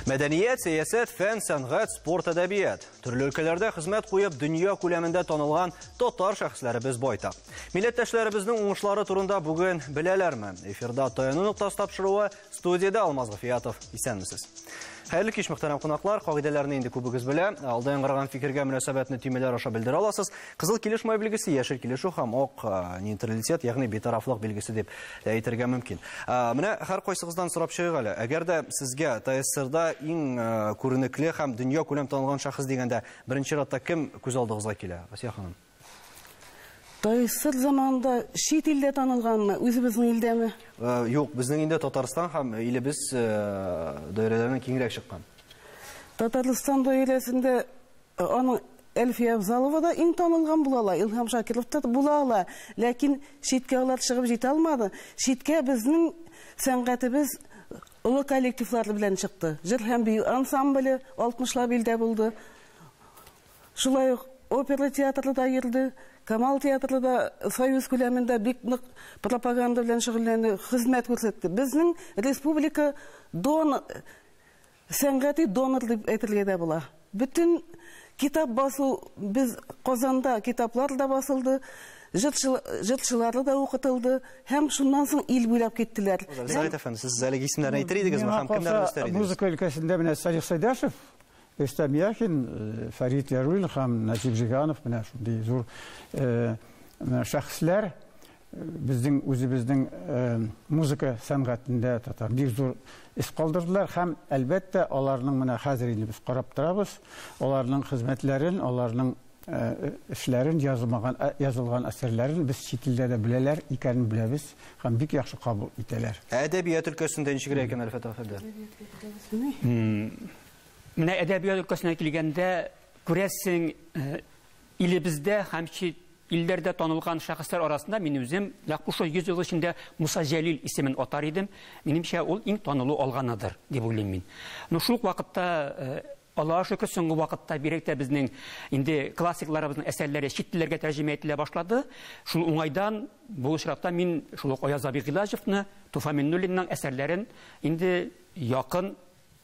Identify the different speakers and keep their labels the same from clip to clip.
Speaker 1: Мәдәният, сәясәт, фән, сәнгать, спорт, әдәбият. Төрле өлкәләрдә хезмәт куеп, дөнья күләмендә танылган татар шәхесләребез байтак. Милләттәшләребезнең уңышлары турында бүген беләләрме? Эфирда Таяну ноктасы тапшыруы, студиядә Алмаз Гафиятов. Исәнмесез. Хәерле кич, мөхтәрәм кунаклар. Кагыйдәләрне инде күбегез белә. Алда яңгыраган фикергә мөнәсәбәтне төймәләр аша белдерә аласыз. Кызыл килеш май билгесе, яшел килешү һәм ак нейтралитет, ягъни битарафлык билгесе дип әйтергә мөмкин. Менә һәр кайсыгыздан сорап чыгыйк әле. Әгәр дә сезгә ТССРда иң күренекле һәм дөнья күләм танылган шәхес дигәндә беренче чиратта кем күз алдыгызга килә? Асия ханым.
Speaker 2: ТССР заманында чит илдә танылганмы, үзебезнең илдәме?
Speaker 1: Юк, безнең инде Татарстан һәм илебез даирәләреннән киңрәк чыккан.
Speaker 2: Татарстан даирәсендә аның Әлфия Абзалова да иң танылган була ала, Илһам Шакиров та була ала, ләкин читкә алар чыгып җитә алмады. Читкә безнең сәнгатебез олы коллективлар белән чыкты. Җыр һәм бию ансамбле 60лап илдә булды. Шулай ук опера театры да йөрде, Камал театры да союз күләмендә бик нык пропаганда белән шөгыльләнде, хезмәт күрсәтте. Безнең республика дон сәнгати донор дип әйтергә дә була. Бөтен китап басу без Казанда китаплар да басылды, җырчылары да укытылды һәм шуннан соң ил буйлап киттеләр.
Speaker 1: Сәгыйть әфәнде, сез әлеге исемнәрне әйтер идегезме һәм кемнәрне өстәр идегез?
Speaker 3: Музыка өлкәсендә менә Салих Сәйдәшев, Рөстәм Яхин, Фәрит Яруллин һәм Нәҗип Жиганов менә шундый зур шәхесләр безнең үзебезнең музыка сәнгатендә татар бик зур эз калдырдылар һәм әлбәттә аларның менә хәзер инде без карап торабыз, аларның хезмәтләрен, аларның эшләрен, язылган әсәрләрен без чит илдә дә беләләр икәнен беләбез һәм бик яхшы кабул итәләр.
Speaker 1: Ә әдәбият өлкәсендә ничегрәк икән, Әлфәт әфәнде?
Speaker 4: Менә әдәбият өлкәсенә килгәндә, күрәсең, илебездә һәм чит илләрдә танылган шәхесләр арасында мин үзем нәкъ шушы 100 ел эчендә Муса Җәлил исемен атар идем. Минемчә, ул иң танылу алганыдыр дип уйлыйм мин. Но шул ук вакытта, Аллаһка шөкер, соңгы вакытта бигрәк тә безнең инде классикларыбызның әсәрләре чит телләргә тәрҗемә ителә башлады. Шул уңайдан бу очракта мин шул ук Аяз абый Гыйлаҗевны, Туфан Миңнуллинның әсәрләрен инде якын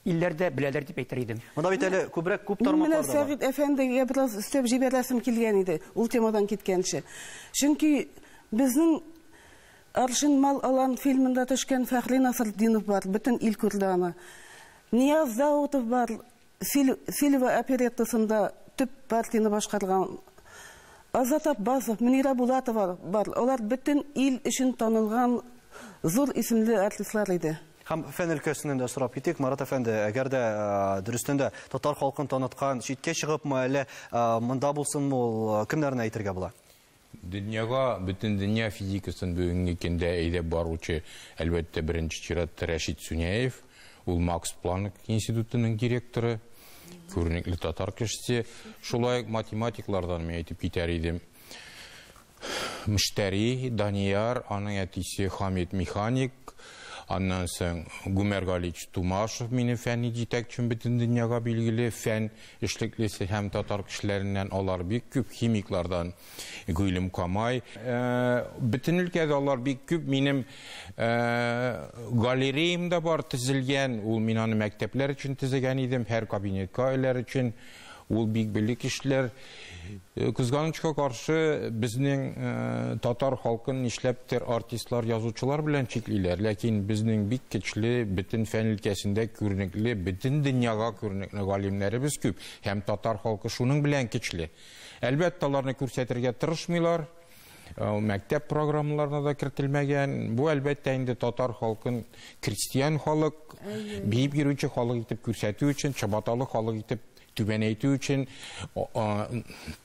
Speaker 4: илләрдә беләләр дип әйтер идем.
Speaker 1: Монда бит әле күбрәк күп тармаклар да бар.
Speaker 2: Менә Сәгыйть әфәндегә бераз өстәп җибәрәсем килгән иде, ул темадан киткәнче. Чөнки безнең Аршин мал алан фильмында төшкән Фәхри Насретдинов бар, бөтен ил күрде аны. Нияз Даутов бар, Сильва опереттасында төп партияне башкарган. Азат Аббасов, Мөнирә Булатова бар. Алар бөтен ил өчен танылган зур исемле артистлар иде.
Speaker 1: Һәм фән өлкәсеннән дә сорап китик, Марат әфәнде, әгәр дә дөрестән дә татар халкын таныткан, читкә чыгыпмы, әллә монда булсынмы ул, кемнәрне әйтергә була?
Speaker 5: Дөньяга, бөтен дөнья физикасын бүгенге көндә әйдәп баручы, әлбәттә, беренче чиратта Рәшит Сүнәев, ул Макс Планк институтының директоры, күренекле татар кешесе. Шулай ук математиклардан мин әйтеп китәр идем. Мөштәри Данияр, аның әтисе Хамид механик, аннан соң Гумер Галич Тумашев, минем фәнни җитәкчем, бөтен дөньяга билгеле фән эшлеклесе һәм татар кешеләреннән алар бик күп, химиклардан Гыйлем Камай. Бөтен өлкәдә алар бик күп. Минем галереям да бар төзелгән, ул мин аны мәктәпләр өчен төзегән идем, һәр кабинетка эләр өчен. Ул бик белгеч кешеләр. Кызганычка каршы, безнең татар халкын нишләптер артистлар, язучылар белән чиклиләр, ләкин безнең бик көчле, бөтен фән өлкәсендә күренекле, бөтен дөньяга күренекле галимнәребез күп, һәм татар халкы шуның белән көчле. Әлбәттә, аларны күрсәтергә тырышмыйлар, мәктәп программаларына да кертелмәгән. Бу әлбәттә инде татар халкын крестьян халык, биеп йөрүче халык итеп күрсәтү өчен, чабаталы халык итеп түбәнәйтү өчен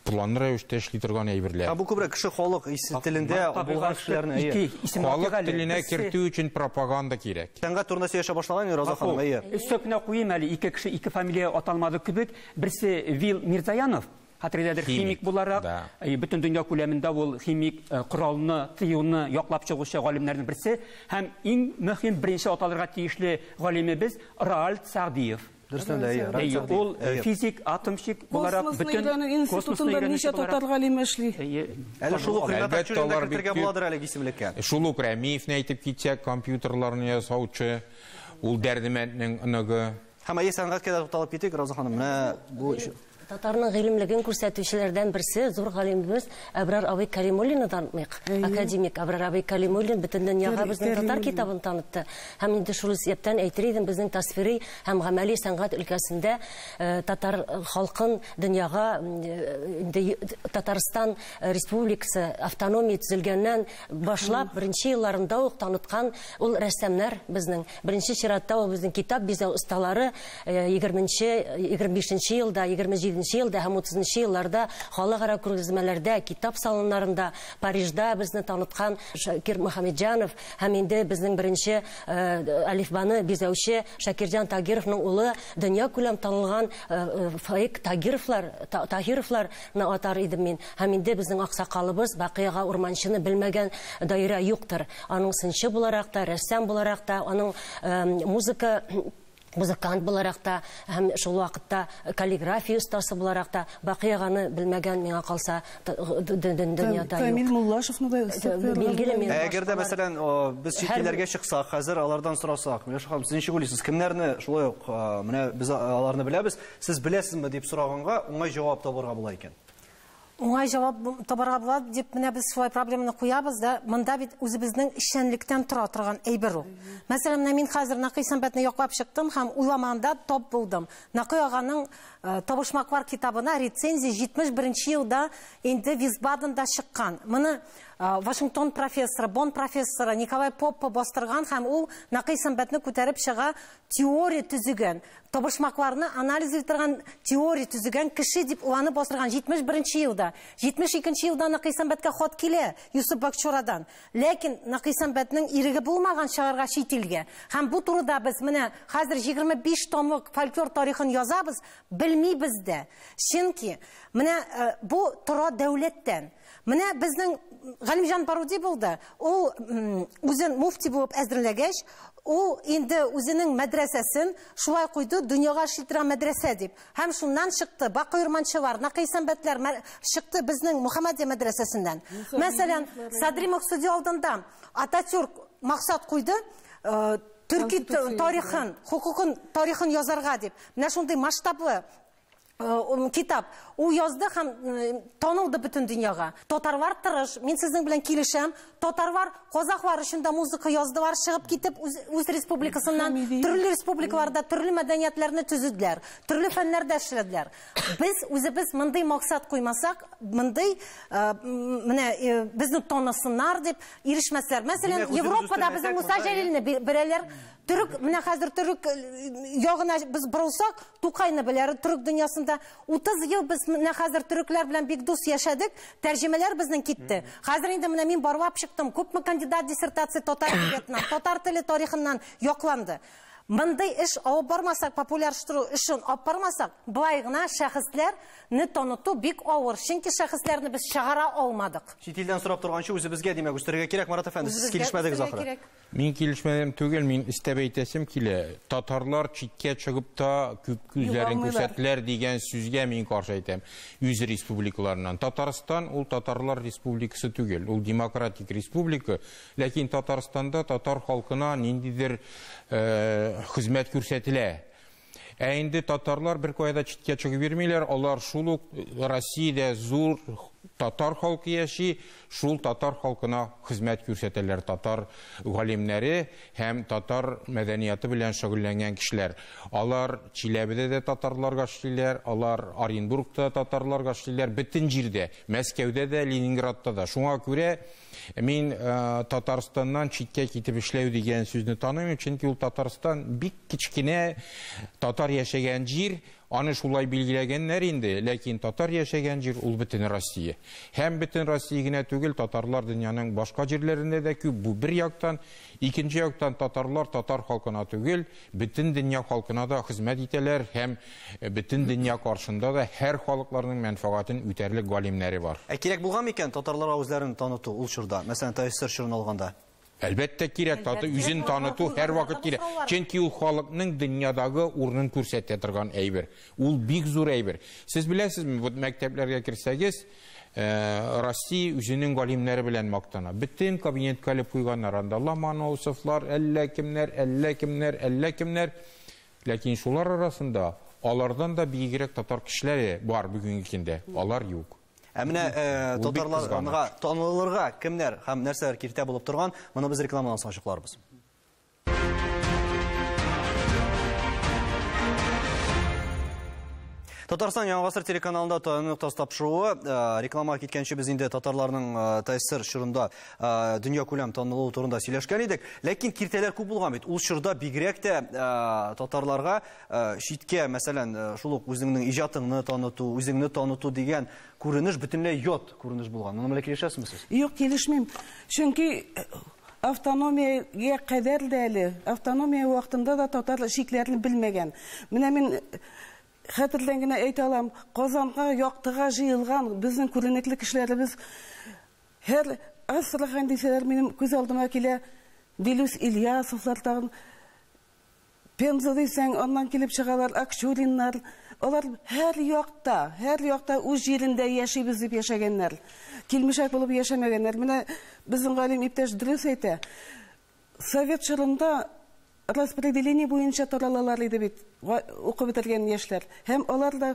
Speaker 5: планлы рәвештә эшли торган әйберләр.
Speaker 1: Ә бу күбрәк кеше халык телендә булган кешеләрне, әйе.
Speaker 5: Халык теленә кертү өчен пропаганда кирәк.
Speaker 1: Сәнгать турында сөйләшә башлаган Роза ханым, әйе.
Speaker 4: Өстәп кенә куйыйм әле, ике кеше, ике фамилия аталмады кебек. Берсе Вил Мирзаянов, хәтердәдер, химик буларак, бөтен дөнья күләмендә ул химик коралны, тыюны яклап чыгучы галимнәрнең берсе һәм иң мөһим беренче аталырга тиешле галимебез Раальд Сәгъдиев.
Speaker 1: Дөрестән дә, әйе, Раальд
Speaker 4: Әйе,
Speaker 1: Сәгъдиев.
Speaker 4: ул физик, атомщик буларак
Speaker 2: Космосны
Speaker 4: бөтен
Speaker 2: өйрәнү институтында
Speaker 4: космосны
Speaker 2: ничә
Speaker 4: өйрәнүче
Speaker 2: татар
Speaker 4: буларак.
Speaker 2: галиме эшли?
Speaker 4: Әйе.
Speaker 1: Әле шул ук Ренат
Speaker 5: Әлбәттә,
Speaker 1: Акчуринны
Speaker 5: алар бик
Speaker 1: кертергә
Speaker 5: күп.
Speaker 1: буладыр әлеге исемлеккә.
Speaker 5: Шул ук Рәмиевне әйтеп китсәк, компьютерларны ясаучы, ул Дәрдемәнднең оныгы.
Speaker 1: Һәм әйе, сәнгатькә дә тукталып китик, Роза ханым. Менә бу
Speaker 6: Татарның гыйлемлеген күрсәтүчеләрдән берсе, зур галимебез Әбрар абый Кәримуллинны танытмыйк. Академик Әбрар абый Кәримуллин бөтен дөньяга безнең татар китабын танытты. Һәм инде шул исәптән әйтер идем, безнең тасвири һәм гамәли сәнгать өлкәсендә татар халкын дөньяга инде Татарстан Республикасы автономия төзелгәннән башлап беренче елларында ук таныткан ул рәссамнар безнең. Беренче чиратта ул безнең китап бизәү осталары 25 елда, 27 елда һәм 30 елларда халыкара күргәзмәләрдә, китап салоннарында, Парижда безне таныткан Шакир Мөхәммәтҗанов һәм инде безнең беренче әлифбаны бизәүче Шакирҗан Тагировның улы, дөнья күләм танылган Фаик Таһировларны атар идем мин. Һәм инде безнең аксакалыбыз Бакыяга Урманчыны белмәгән даирә юктыр. Аның сынчы буларак та, рәссам буларак та, аның музыкант буларак та, һәм шул вакытта каллиграфия остасы буларак та Бакыяганы белмәгән миңа калса дөньяда юк.
Speaker 2: Камил Муллашевны да
Speaker 6: билгеле мин.
Speaker 1: Әгәр дә, мәсәлән, без чит илләргә чыксак, хәзер алардан сорасак, Миләүшә ханым, сез ничек уйлыйсыз, кемнәрне шулай ук менә без аларны беләбез, сез беләсезме дип сораганга уңай җавап табарга була икән?
Speaker 7: Уңай җавап табарга була дип менә без шулай проблеманы куябыз да, монда бит үзебезнең эшчәнлектән тора торган әйбер ул. Мәсәлән, менә мин хәзер Нәкый Сәнбәтне яклап чыктым һәм уйламаганда тап булдым. Нәкый аганың Табышмаклар китабына рецензия 71 елда инде Висбаденда чыккан. Моны Вашингтон профессоры, Бонн профессоры Николай Поппо бастырган һәм ул Нәкый Сәнбәтне күтәреп чыга теория төзегән, табышмакларны анализ итергән теория төзегән кеше дип аны бастырган 71 елда. 72 елда Нәкый Сәнбәткә хат килә Юсуф Бакчурадан. Ләкин Нәкый Сәнбәтнең иреге булмаган чыгарга чит илгә. Һәм бу турыда без менә хәзер 25 томлык фольклор тарихын язабыз, белмибез дә. Чөнки менә бу тора дәүләттән. Менә безнең Галимҗан Баруди булды. Ул үзен муфти булып әзерләгәч, ул инде үзенең мәдрәсәсен шулай куйды, дөньяга шилтера мәдрәсә дип. Һәм шуннан чыкты Бакый Урманчылар, Нәкый Сәнбәтләр чыкты безнең Мөхәммәдия мәдрәсәсеннән. Мәсәлән, Садри Максуди алдында Ататюрк максат куйды, төрки тарихын, хукукын, тарихын язарга дип. Менә шундый масштаблы китап. Ул язды һәм танылды бөтен дөньяга. Татарлар тырыш, мин сезнең белән килешәм. Татарлар казахлар өчен дә музыка яздылар, чыгып китеп үз республикасыннан төрле республикаларда төрле мәдәниятләрне төзеделәр, төрле фәннәрдә эшләделәр. Без үзебез мондый максат куймасак, мондый менә безне танысыннар дип ирешмәсләр. Мәсәлән, Европада безнең Муса Җәлилне беләләр. Төрек, менә хәзер төрек ягына без борылсак, Тукайны беләләр, төрек дөньясында 30 ел без менә хәзер төрекләр белән бик дус яшәдек, тәрҗемәләр безнең китте. Хәзер инде менә мин барлап чыктым, күпме кандидат диссертация татар әдәбиятыннан, татар теле тарихыннан якланды. Мондый эш алып бармасак, популярлаштыру эшен алып бармасак, былай гына шәхесләрне таныту бик авыр, чөнки шәхесләрне без чыгара алмадык.
Speaker 1: Чит илдән сорап торганчы үзебезгә димәк үстерергә кирәк, Марат әфәнде, сез килешмәдегез ахры.
Speaker 5: Мин килешмәдем түгел, мин истәп әйтәсем килә. Татарлар читкә чыгып та күп күзләрен күрсәттеләр дигән сүзгә мин каршы әйтәм. Үз республикаларыннан. Татарстан ул татарлар республикасы түгел, ул демократик республика, ләкин Татарстанда татар халкына ниндидер хезмәт күрсәтелә. Ә инде татарлар бер кая да читкә чыгып йөрмиләр, алар шул ук Россиядә зур татар халкы яши, шул татар халкына хезмәт күрсәтәләр, татар галимнәре һәм татар мәдәнияте белән шөгыльләнгән кешеләр. Алар Чиләбедә дә татарларга эшлиләр, алар Оренбургта татарларга эшлиләр, бөтен җирдә, Мәскәүдә дә, Ленинградта да. Шуңа күрә мин Татарстаннан читкә китеп эшләү дигән сүзне танымыйм, чөнки ул Татарстан бик кечкенә татар яшәгән җир, аны шулай билгеләгәннәр инде, ләкин татар яшәгән җир ул бөтен Россия. Һәм бөтен Россия генә түгел, татарлар дөньяның башка җирләрендә дә күп. Бу бер яктан, икенче яктан татарлар татар халкына түгел, бөтен дөнья халкына да хезмәт итәләр һәм бөтен дөнья каршында да һәр халыкларның мәнфәгатен үтәрлек галимнәре бар.
Speaker 1: Ә кирәк булган микән татарларга үзләрен таныту ул чорда, мәсәлән, ТССР чорын алганда?
Speaker 5: Әлбәттә кирәк, үзен таныту һәр вакыт кирәк. Чөнки ул халыкның дөньядагы урынын күрсәтә торган әйбер. Ул бик зур әйбер. Сез беләсезме, вот мәктәпләргә керсәгез, Россия үзенең галимнәре белән мактана. Бөтен кабинетка элеп куйганнар анда Ломоносовлар, әллә кемнәр, әллә кемнәр, әллә кемнәр. Ләкин шулар арасында алардан да бигрәк татар кешеләре бар бүгенге көндә, алар юк.
Speaker 1: Ә менә татарларга танылырга кемнәр һәм нәрсәләр киртә булып торган, моны без рекламадан соң ачыкларбыз. Татарстан Яңа Гасыр телеканалында Таянып ноктасы тапшыруы. Рекламага киткәнче без инде татарларның ТССР чорында дөнья күләм танылуы турында сөйләшкән идек. Ләкин киртәләр күп булган бит. Ул чорда бигрәк тә татарларга читкә, мәсәлән, шул ук үзеңнең иҗатыңны таныту, үзеңне таныту дигән күренеш бөтенләй ят күренеш булган. Моның белән килешәсезме сез?
Speaker 2: Юк, килешмим. Чөнки автономиягә кадәр дә әле, автономия вакытында да татар чикләрен белмәгән. Менә мин хәтердән генә әйтә алам, Казанга, Яктыга җыелган безнең күренекле кешеләребез һәр Астрахань дисәләр, минем күз алдыма килә Дилүс Ильясовлар тагын, Пенза дисәң, аннан килеп чыгалар Акчуриннар. Алар һәр якта, һәр якта үз җирендә яшибез дип яшәгәннәр. Килмешәк булып яшәмәгәннәр. Менә безнең галим иптәш дөрес әйтә. Совет чорында распределение буенча таралалар иде бит, укып бетергән яшьләр. Һәм алар да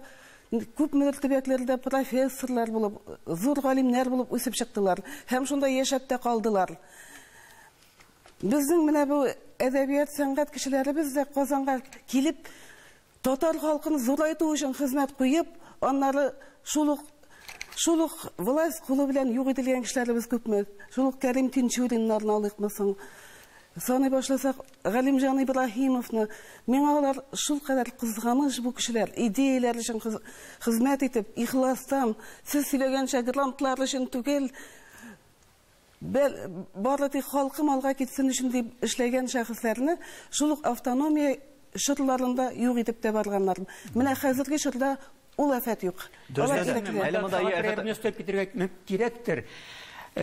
Speaker 2: күпмедер төбәкләрдә профессорлар булып, зур галимнәр булып үсеп чыктылар. Һәм шунда яшәп тә калдылар. Безнең менә бу әдәбият, сәнгать кешеләребез дә Казанга килеп, татар халкын зурайту өчен хезмәт куеп, аннары шул ук власть кулы белән юк ителгән кешеләребез күпме? Шул ук Кәрим Тинчуриннарны алыйкмы соң? Саный башласак, Галимҗан Ибраһимовны, миңа алар шул кадәр кызганыч бу кешеләр, идеяләр өчен хезмәт итеп, ихластан, сез сөйләгәнчә грантлар өчен түгел, бары тик халкым алга китсен өчен дип эшләгән шәхесләрне шул ук автономия чорларында юк итеп тә барганнар. Менә хәзерге чорда ул афәт юк.
Speaker 4: Әле монда өстәп китергә кирәктер.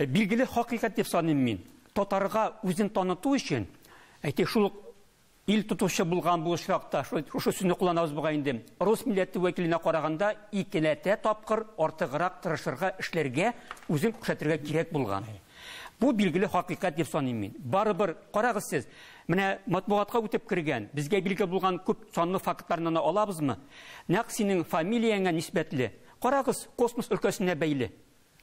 Speaker 4: Билгеле хакыйкать дип саныйм мин. Татарга үзен таныту өчен, әйтик, шул ук ил тотучы булган бу очракта, шушы сүзне кулланабыз бугай инде. Рус милләте вәкиленә караганда икеләтә тапкыр артыграк тырышырга, эшләргә, үзен күрсәтергә кирәк булган. Бу билгеле хакыйкать дип саныйм мин. Барыбер карагыз сез, менә матбугатка үтеп кергән, безгә билгеле булган күп санлы фактларны алабызмы? Нәкъ синең фамилияңә нисбәтле. Карагыз, космос өлкәсенә бәйле.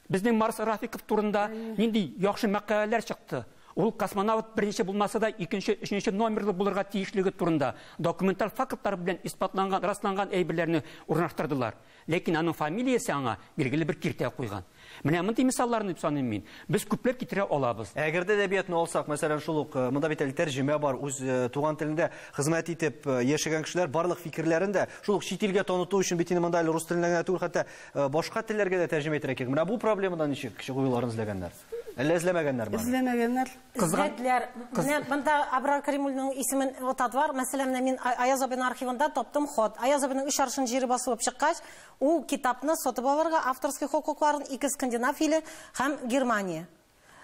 Speaker 4: Безнең Марс Рафиков турында нинди яхшы мәкаләләр чыкты. Ул космонавт беренче булмаса да икенче, өченче номерлы булырга тиешлеге турында документаль фактлар белән исбатланган, расланган әйберләрне урнаштырдылар. Ләкин аның фамилиясе аңа билгеле бер киртә куйган. Менә мондый мисалларны дип саныйм мин. Без күпләп китерә алабыз.
Speaker 1: Әгәр дә әдәбиятны алсак, мәсәлән, шул ук монда бит әле тәрҗемә бар, үз туган телендә хезмәт итеп яшәгән кешеләр барлык фикерләрен дә шул ук чит илгә таныту өчен бит инде монда әле рус теленә генә түгел, хәтта башка телләргә дә тәрҗемә итәргә кирәк. Менә бу проблемадан ничек чыгу юлларын эзләгәннәр? Әллә эзләмәгәннәрме?
Speaker 2: Эзләмәгәннәр.
Speaker 7: Эзләделәр. Менә монда Абрар Каримуллинның исемен атадылар. Мәсәлән, менә мин Аяз абының архивында таптым хат. Аяз абының 3 аршын җире басылып чыккач, ул китапны сатып алырга авторский хокукларын ике Скандинав иле һәм Германия.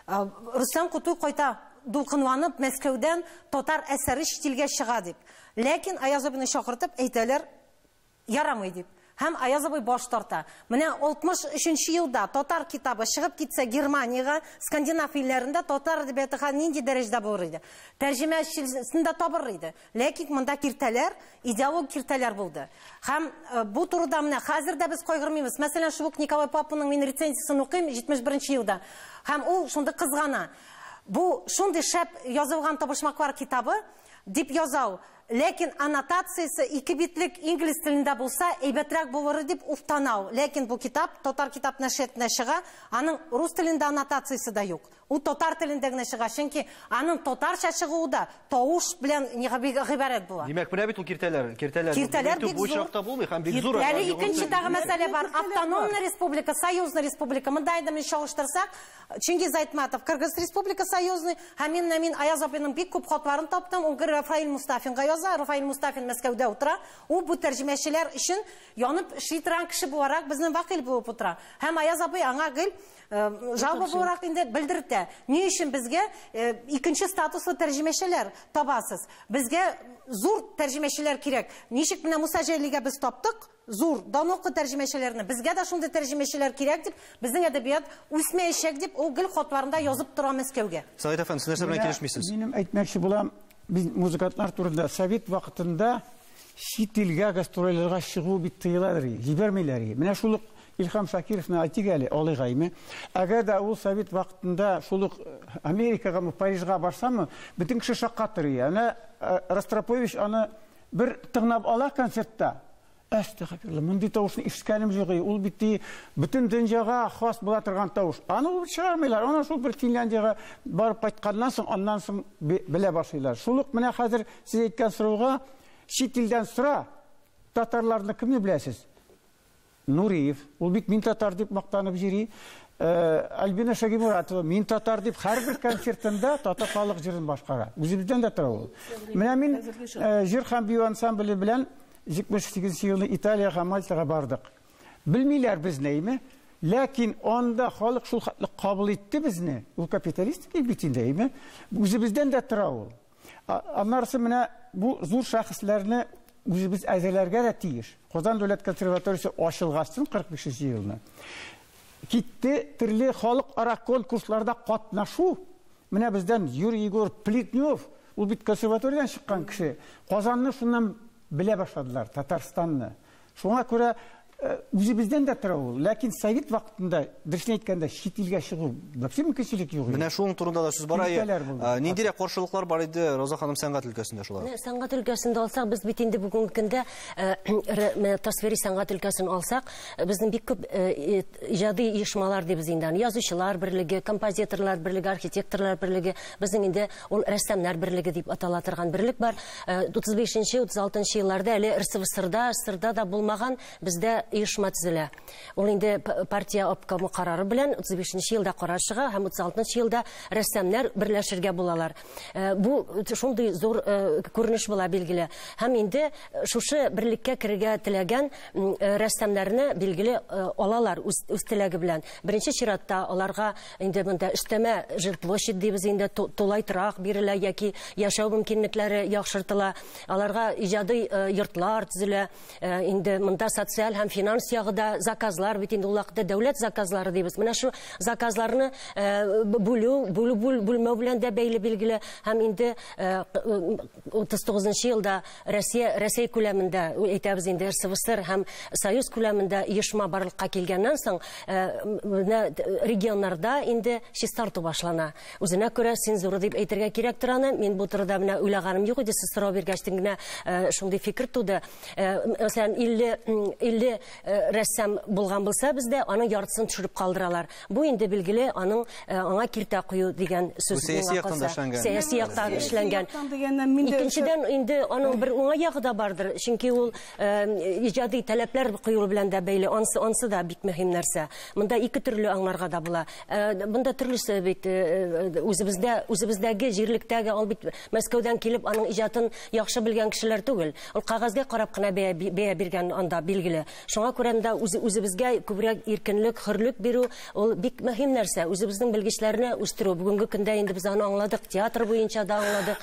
Speaker 7: Рөстәм Кутуй кайта дулкынланып Мәскәүдән татар әсәре чит илгә чыга дип. Ләкин Аяз абыны чакыртып әйтәләр, ярамый дип. Һәм Аяз абый баш тарта. Менә 63 елда татар китабы чыгып китсә Германиягә, Скандинав илләрендә татар әдәбияты нинди дәрәҗәдә булыр иде? Тәрҗемәчесен дә табыр иде. Ләкин монда киртәләр, идеологик киртәләр булды. Һәм бу турыда менә хәзер дә без кайгырмыйбыз. Мәсәлән, шул ук Николай Папаның мин рецензиясен укыйм 71 елда. Һәм ул шундый кызгана. Бу шундый шәп язылган табышмаклар китабы дип язау. Ләкин аннотациясе ике битлек инглиз телендә булса, әйбәтрәк булыр дип уфтанау. Ләкин бу китап татар китап нәшриятына чыга, аның рус телендә аннотациясе дә юк. Ул татар телендә генә чыга, чөнки аның татарча чыгуы да тавыш белән гыйбарәт була.
Speaker 1: Димәк, менә бит ул киртәләр, киртәләр.
Speaker 7: Киртәләр бик
Speaker 1: зур. Бу чакта булмый һәм бик зур.
Speaker 7: Әле икенче тагы мәсьәлә бар. Автономная республика, союзная республика. Монда инде мин чагыштырсак, Чингиз Айтматов, Кыргыз республика союзный, һәм мин Аяз абыйның бик күп хатларын таптым. Ул Рафаэль Мустафинга яза. Рафаэль Мустафин Мәскәүдә утыра. Ул бу тәрҗемәчеләр өчен янып эшли торган кеше буларак безнең вәкил булып утыра. Һәм Аяз абый аңа гел жалоба буларак инде белдертә. Ни өчен безгә икенче статуслы тәрҗемәчеләр табасыз? Безгә зур тәрҗемәчеләр кирәк. Ничек менә Муса Җәлилгә без таптык зур данлыклы тәрҗемәчеләрне. Безгә дә шундый тәрҗемәчеләр кирәк дип, безнең әдәбият үсмәячәк дип, ул гел хатларында язып тора Мәскәүгә.
Speaker 1: Сәгыйть әфәнде, сез нәрсә белән килешмисез?
Speaker 3: Минем әйтмәкче булам, без музыкантлар турында совет вакытында Чит илгә гастрольләргә чыгу бит тыеладыр, җибәрмиләр. Менә шул ук Илһам Шакировны әйтик әле, алыйк. Әгәр дә ул совет вакытында шул ук Америкага, Парижга барсамы, бөтен кеше шаккатыр. Әнә Ростропович аны бер тыңлап ала концертта. Әстәгъфирулла, мондый тавышны ишеткәнем юк. Ул бит бөтен дөньяга хас була торган тавыш. Аны ул чыгармыйлар. Аны шул бер Финляндиягә барып кайтканнан соң, аннан соң белә башлыйлар. Шул ук менә хәзер сез әйткән сорауга чит илдән сора, татарларны кемне беләсез? Нуриев, ул бит мин татар дип мактанып йөри. Альбина Шагимуратова мин татар дип һәрбер концертында татар халык җырын башкара. Үзебездән дә тора ул. Менә мин җыр һәм бию ансамбле белән 78 елны Италиягә, Мальтага бардык. Белмиләр безне, әйме? Ләкин анда халык шул хәтле кабул итте безне. Ул капиталистик ил бит инде, әйме? Үзебездән дә тора ул. Аннарысы менә бу зур шәхесләрне үзебез әзерләргә дә тиеш. Казан дәүләт консерваториясе ачылгасын 45 елны. Китте төрле халыкара конкурсларда катнашу. Менә бездән Юрий Егор Плетнев, ул бит консерваториядән чыккан кеше. Казанны шуннан белә башладылар, Татарстанны. Шуңа күрә үзебездән дә тора ул. Ләкин совет вакытында, дөресен әйткәндә, чит илгә чыгу вообще мөмкинчелек юк.
Speaker 1: Менә шуның турында да сүз бара. Ниндирәк каршылыклар бар иде, Роза ханым, сәнгать өлкәсендә шулай?
Speaker 6: Сәнгать өлкәсендә алсак, без бит инде бүгенге көндә тасвири сәнгать өлкәсен алсак, безнең бик күп иҗади оешмалар дибез инде. Язучылар берлеге, композиторлар берлеге, архитекторлар берлеге, безнең инде ул рәссамнар берлеге дип атала торган берлек бар. 35-36 елларда әле РСФСРда, СССРда да булмаган бездә оешма төзелә. Ул инде партия обкомы карары белән 35 елда карар чыга һәм 36 елда рәссамнар берләшергә булалар. Бу шундый зур күренеш була билгеле. Һәм инде шушы берлеккә керергә теләгән рәссамнарны билгеле алалар үз теләге белән. Беренче чиратта аларга инде монда өстәмә жилплощадь дибез инде, тулай торак бирелә яки яшәү мөмкинлекләре яхшыртыла. Аларга иҗади йортлар төзелә. Инде монда социаль һәм финанс ягы да заказлар бит инде ул вакытта дәүләт заказлары дибез. Менә шу заказларны бүлү, бүлмәү белән дә бәйле билгеле. Һәм инде 39 елда Россия, Россия күләмендә әйтәбез инде РСФСР һәм Союз күләмендә оешма барлыкка килгәннән соң менә регионнарда инде чистарту башлана. Үзенә күрә цензура дип әйтергә кирәк тораны. Мин бу турыда менә уйлаганым юк иде, сез сорау биргәч генә шундый фикер туды. Мәсәлән, 50 рәссам булган булса бездә, аның яртысын төшереп калдыралар. Бу инде билгеле аның аңа киртә кую дигән сүз.
Speaker 1: Сәяси яктан да эшләнгән.
Speaker 6: Сәяси яктан эшләнгән. Икенчедән инде аның бер уңай ягы да бардыр, чөнки ул иҗади таләпләр кую белән дә бәйле. Ансы да бик мөһим нәрсә. Монда ике төрле аңларга да була. Монда төрлесе бит үзебездә, үзебездәге җирлектәге ул бит Мәскәүдән килеп аның иҗатын яхшы белгән кешеләр түгел. Ул кәгазьгә карап кына бәя биргән анда билгеле. Шуңа күрә дә үзебезгә күбрәк иркенлек, хөрлек бирү ул бик мөһим нәрсә. Үзебезнең белгечләрне үстерү. Бүгенге көндә инде без аны аңладык, театр буенча да аңладык.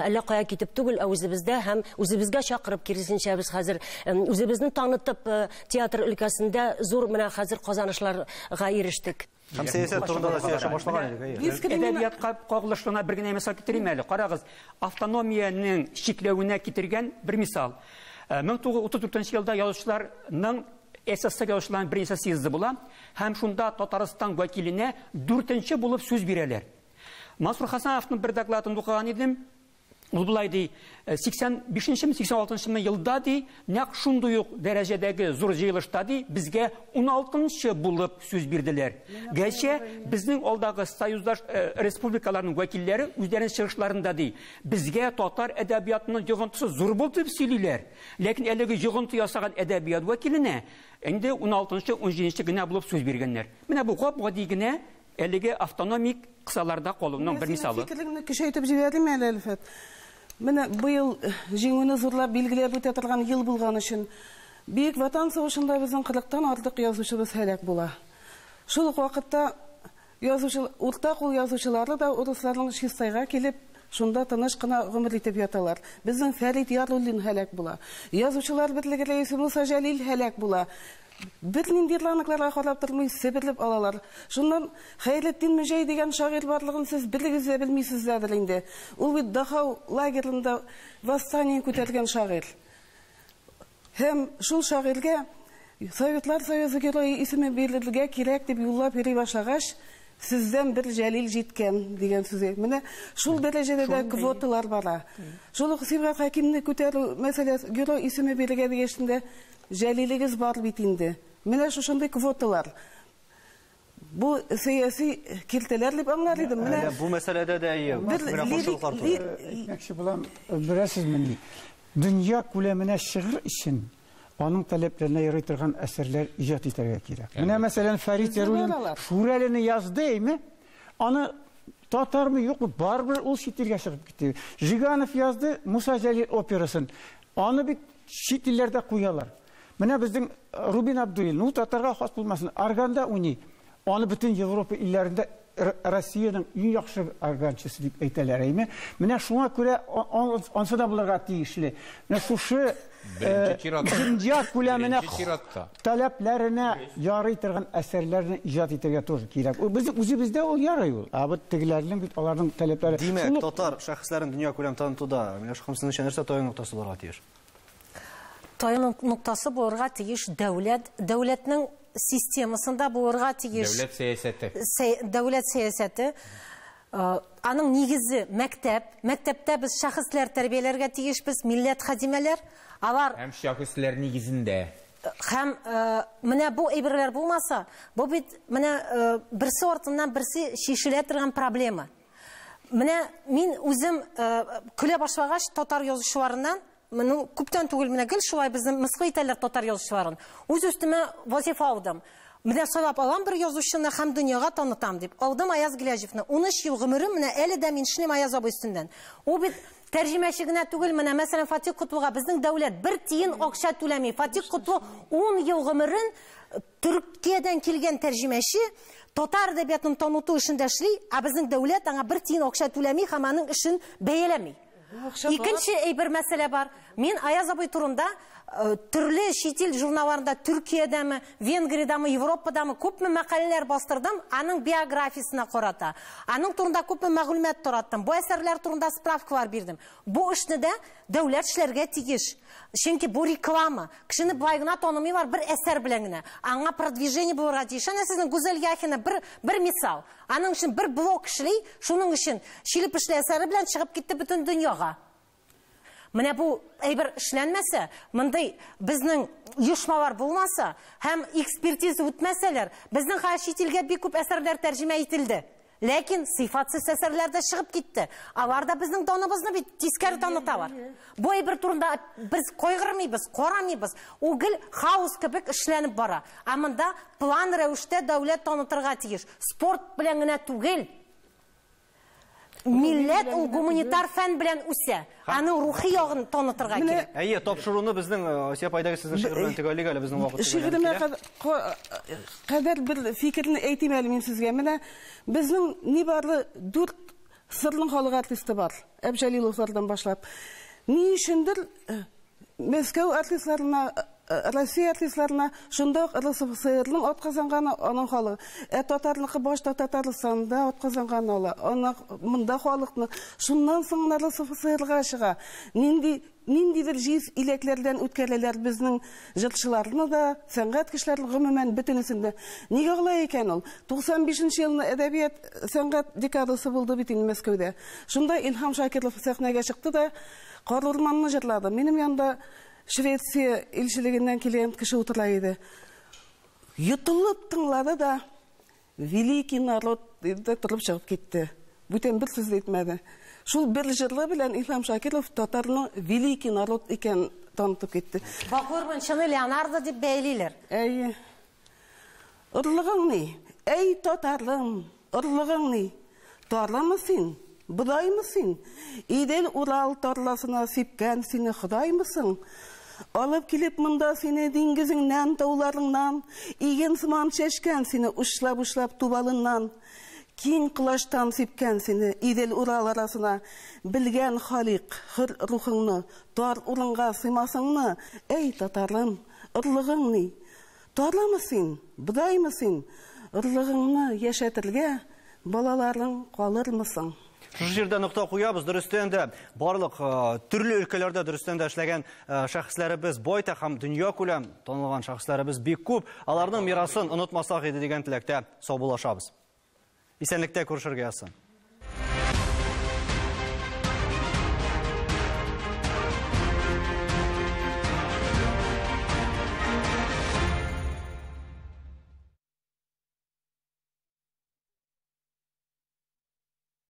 Speaker 6: Әллә кая китеп түгел, ә үзебездә һәм үзебезгә чакырып киресенчә без хәзер үзебезне танытып театр өлкәсендә зур менә хәзер казанышларга ирештек.
Speaker 1: Һәм сәясәт турында да сөйләшә башлаган идек.
Speaker 4: Әдәбиятка кагылышлына бер генә мисал китерим әле. Карагыз, автономиянең чикләвенә китергән бер мисал. 1934 елда язучыларның СССР язучыларының беренче съезды була һәм шунда Татарстан вәкиленә 4-нче булып сүз бирәләр. Мансур Хасановның бер докладын укыган идем. Ул болай ди, 85-нчеме, 86-нчымы елда ди, нәкъ шундый ук дәрәҗәдәге зур җыелышта ди, безгә 16-нчы булып сүз бирделәр. Гәрчә безнең алдагы союздаш республикаларның вәкилләре үзләренең чыгышларында ди, безгә татар әдәбиятының йогынтысы зур булды дип сөйлиләр. Ләкин әлеге йогынты ясаган әдәбият вәкиленә инде 16-нчы, 17-нче генә булып сүз биргәннәр. Менә бу гап-гади генә әлеге автономик кысаларда калуның бер мисалы.
Speaker 2: Фикерләрне көчәйтеп җибәрдем әле, Әлфәт. Менә быел җиңүне зурлап билгеләп үтә торган ел булган өчен Бөек Ватан сугышында безнең 40-тан артык язучыбыз һәлак була. Шул ук вакытта язучы, урта кул язучылары да урысларның Чистайга килеп, шунда тыныч кына гомер итеп яталар. Безнең Фәрит Яруллин һәлак була. Язучылар берлеге рәисе Муса Җәлил һәлак була. Бернинди рангларга карап тормый, себерлеп алалар. Шуннан Хәйретдин Мөҗәй дигән шагыйрь барлыгын сез белегез дә белмисездер инде. Ул бит Дахау лагерында восстание күтәргән шагыйрь. Һәм шул шагыйрьгә Советлар Союзы герое исеме бирелергә кирәк дип юллап йөри башлагач, сездән бер Җәлил җиткән дигән сүзе. Менә шул дәрәҗәдә дә квоталар бара. Шул ук Сибгат Хәкимне күтәрү мәсьәләсе, герой исеме бирергә дигәчендә Җәлилегез бар бит инде. Менә шушындый квоталар. Бу сәяси киртәләр дип аңлар идем. Менә
Speaker 1: бу мәсьәләдә дә кара-каршылыклар туды.
Speaker 3: Әйтмәкче булам, беләсезме ни? Дөнья күләменә чыгыр өчен аның таләпләренә ярый торган әсәрләр иҗат итәргә кирәк. Менә мәсәлән Фәрит Яруллин Шүрәлене язды, әйме? Аны татармы юкмы, барыбер ул чит илгә чыгып китте. Жиганов язды Муса Җәлил операсын. Аны бит чит илләрдә куялар. Менә безнең Рубин Абдуллин, ул татарга хас булмасын, органда уйный. Аны бөтен Европа илләрендә Россиянең иң яхшы органчысы дип әйтәләр, әйме? Менә шуңа күрә ансы да булырга тиешле. Менә шушы дөнья күләменә таләпләренә ярый торган әсәрләрне иҗат итәргә тоже кирәк. Без үзебездә ул ярый ул. Ә бит тегеләрнең бит аларның таләпләре.
Speaker 1: Димәк, татар шәхесләрен дөнья күләм танытуда, менә шуның өчен нәрсә таяну ноктасы булырга тиеш?
Speaker 7: Таяну ноктасы булырга тиеш дәүләт, дәүләтнең системасында булырга тиеш.
Speaker 5: Дәүләт сәясәте.
Speaker 7: Дәүләт сәясәте. Аның нигезе мәктәп. Мәктәптә без шәхесләр тәрбияләргә тиешбез, милләт хадимәләр. Алар
Speaker 5: һәм шәхесләр нигезендә.
Speaker 7: Һәм менә бу әйберләр булмаса, бу бит менә берсе артыннан берсе чишелә торган проблема. Менә мин үзем көлә башлагач татар язучыларыннан, ну, күптән түгел менә гел шулай безне мыскыл итәләр татар язучыларын. Үз өстемә вазифа алдым. Менә сайлап алам бер язучыны һәм дөньяга танытам дип. Алдым Аяз Гиләҗевне. 13 ел гомерем менә әле дә мин эшлим Аяз абый өстеннән. Ул бит тәрҗемәче генә түгел, менә мәсәлән Фатих Котлуга безнең дәүләт бер тиен акча түләми. Фатих Котлу 10 ел гомерен Төркиядән килгән тәрҗемәче татар әдәбиятын таныту эшендә эшли, ә безнең дәүләт аңа бер тиен акча түләми һәм аның эшен бәяләми. Икенче әйбер мәсьәлә бар. Мин Аяз абый турында төрле чит ил журналларында Төркиядәме, Венгриядәме, Европадамы күпме мәкаләләр бастырдым, аның биографиясенә карата. Аның турында күпме мәгълүмат тараттым. Бу әсәрләр турында справкалар бирдем. Бу эшне дә дәүләт эшләргә тиеш. Чөнки бу реклама. Кешене былай гына танымыйлар бер әсәр белән генә. Аңа продвижение булырга тиеш. Әнә сезнең Гүзәл Яхина бер мисал. Аның өчен бер блок эшли, шуның өчен шилеп эшле әсәре белән чыгып китте бөтен дөньяга. Менә бу әйбер эшләнмәсә, мондый безнең оешмалар булмаса һәм экспертиза үтмәсәләр, безнең хәзер чит илгә бик күп әсәрләр тәрҗемә ителде. Ләкин сыйфатсыз әсәрләр дә чыгып китте. Алар да безнең даныбызны бит тискәре таныталар. Бу әйбер турында без кайгырмыйбыз, карамыйбыз. Ул гел хаос кебек эшләнеп бара. Ә монда план рәвештә дәүләт танытырга тиеш. Спорт белән генә түгел. Милләт ул гуманитар фән белән үсә. Аның рухи ягын танытырга кирәк.
Speaker 1: Әйе, тапшыруны безнең Асия апайдагы сезнең шигырь белән төгәллик әле безнең вакыт.
Speaker 2: Шигыремә кадәр бер фикерне әйтим әле мин сезгә. Менә безнең нибары 4 сырлың халык артисты бар. Әбҗәлиловлардан башлап. Ни өчендер Мәскәү артистларына, Россия артистларына шунда ук РСФСРның атказанганы аның халыгы. Ә татарлыкы башта Татарстанда атказанганы ала. Ана монда халыкны шуннан соң РСФСРга чыга. Ниндидер җиз иләкләрдән үткәрәләр безнең җырчыларны да, сәнгать кешеләрен гомумән бөтенесен дә. Нигә алай икән ул? 95 елны әдәбият сәнгать декадасы булды бит инде Мәскәүдә. Шунда Илһам Шакиров сәхнәгә чыкты да Кар урманны җырлады. Минем янда Швеция илчелегеннән килгән кеше утыра иде. Йотылып тыңлады да, великий народ диде дә торып чыгып китте. Бүтән бер сүз әйтмәде. Шул бер җырлы белән Илһам Шакиров татарның великий народ икән танытып китте.
Speaker 7: Бакыр Мунчаны Леонардо дип бәйлиләр.
Speaker 2: Әйе. Орлыгың ни? Әй татарым, орлыгың ни? Тарлымы син? Бодаймы син? Идел Урал тарласына сипкән сине Ходаймысың? Алып килеп монда сине диңгезеңнән, тауларыңнан, иген сыман чәчкән сине учлап-учлап тубалыннан, киң колачтан сипкән сине Идел Урал арасына, белгән Халик, хөр рухыңны, тар урынга сыймасыңны, әй татарым, орлыгың ни? Тарлымы син? Бодаймы син? Орлыгыңны яшәтергә балаларың калырмысың?
Speaker 1: Шушы җирдә нокта куябыз. Дөрестән дә барлык төрле өлкәләрдә дөрестән дә эшләгән шәхесләребез байтак һәм дөнья күләм танылган шәхесләребез бик күп. Аларның мирасын онытмасак иде дигән теләктә саубуллашабыз. Исәнлектә күрешергә язсын.